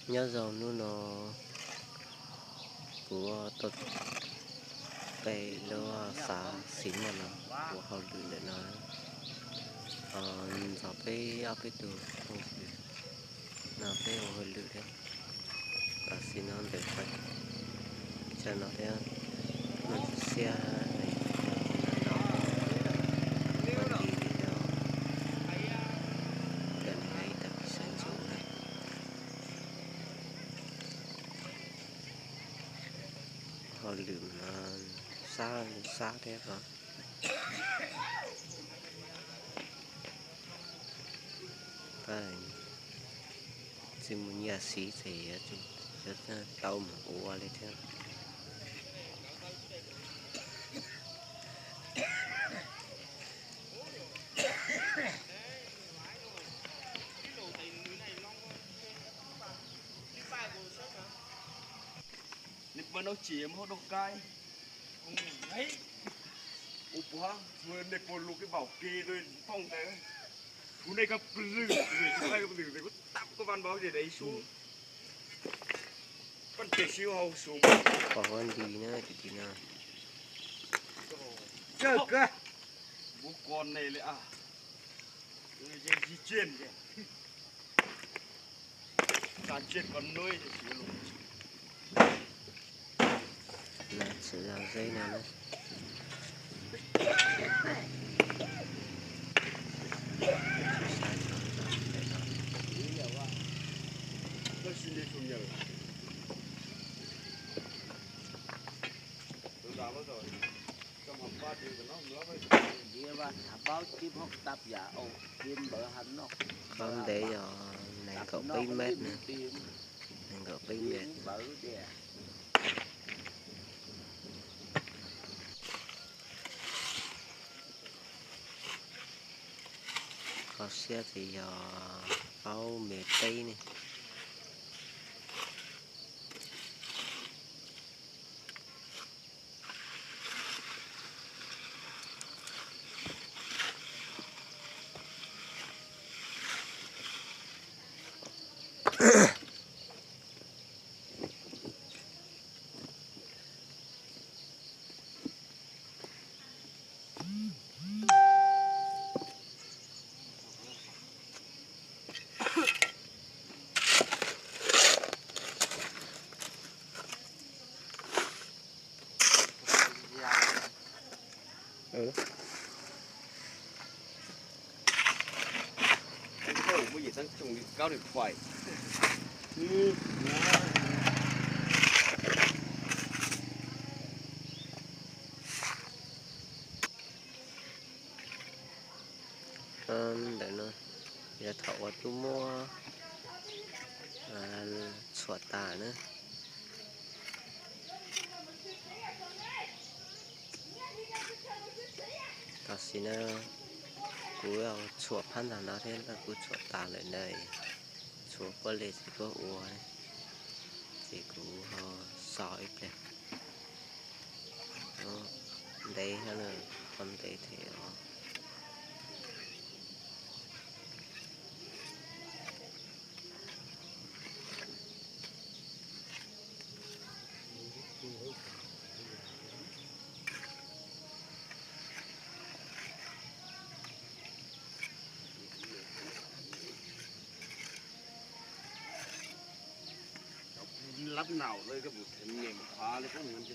Nyob zoo hnub no kuv tuaj pe lub xav xis mos no ua hauj lwm ntawm no. Ntxov peb ob peb tug phooj ywg no peb ua hauj lwm thiab. Tam sim no ntawm qhov chaw no thiab, noj xiab no, ua ntsis li no, ntawm no yog ib tag kis sawv ntsug na. Hauj lwm no sab sab thiab os. Tsis muaj nyiaj siv ces yuav tau mus ua li thiab. Nej puas nau tsim muab hauv dau kaib. Ua puas nej puas lug kib baum ke rau thooj ntawd. Kuv nej koj pw zwm, kuv nej koj pw zwm, kuv tap koj vaj npaum ces daim sub. Koj ces sib hau sum. Pom ua nti na, tim tim no. Kawg kawg. Npua ko ne li a. Yeej yig tsiaj ces. Tsa tsiaj ko nuj. Tshwm zog zeb no na. Qhov ntev yog nees nkaum peb mev na, nees nkaum peb mev. Qhov siab ces yog plaub mev peb ne. Ntawm no yog thaum uas kuv muab txhuam tas na. Tam sim no kuv txhuam phab ntag no thiab, kuv txhuam tas lawm ntag. Txhuam puab li tsis puab ua, ces kuv ho so ib pliag. Ntev thiab na, qhov ntev thiab os. Lab naum lawm koj mus them nyem qhuav li koj mus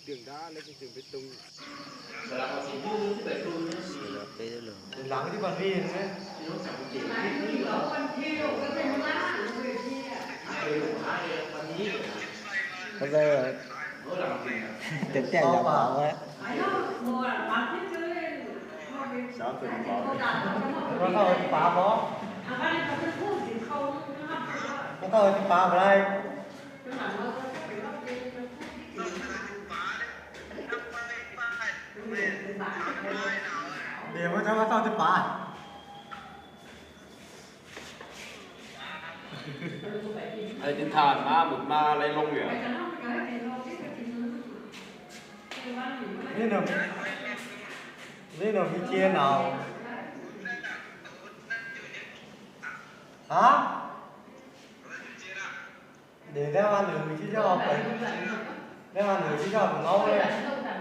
tiag dab li koj tseem peb tug. Tiag tiag yog pav. Koj tau tus pav lawm. Niam muab cov koj tau tus pav. Hais tin tha na mus ma lais loo yom. Neb no, neb no pib cia no. Hab? Peb ma nws tsis yog, peb ma nws tsis yog pem no li.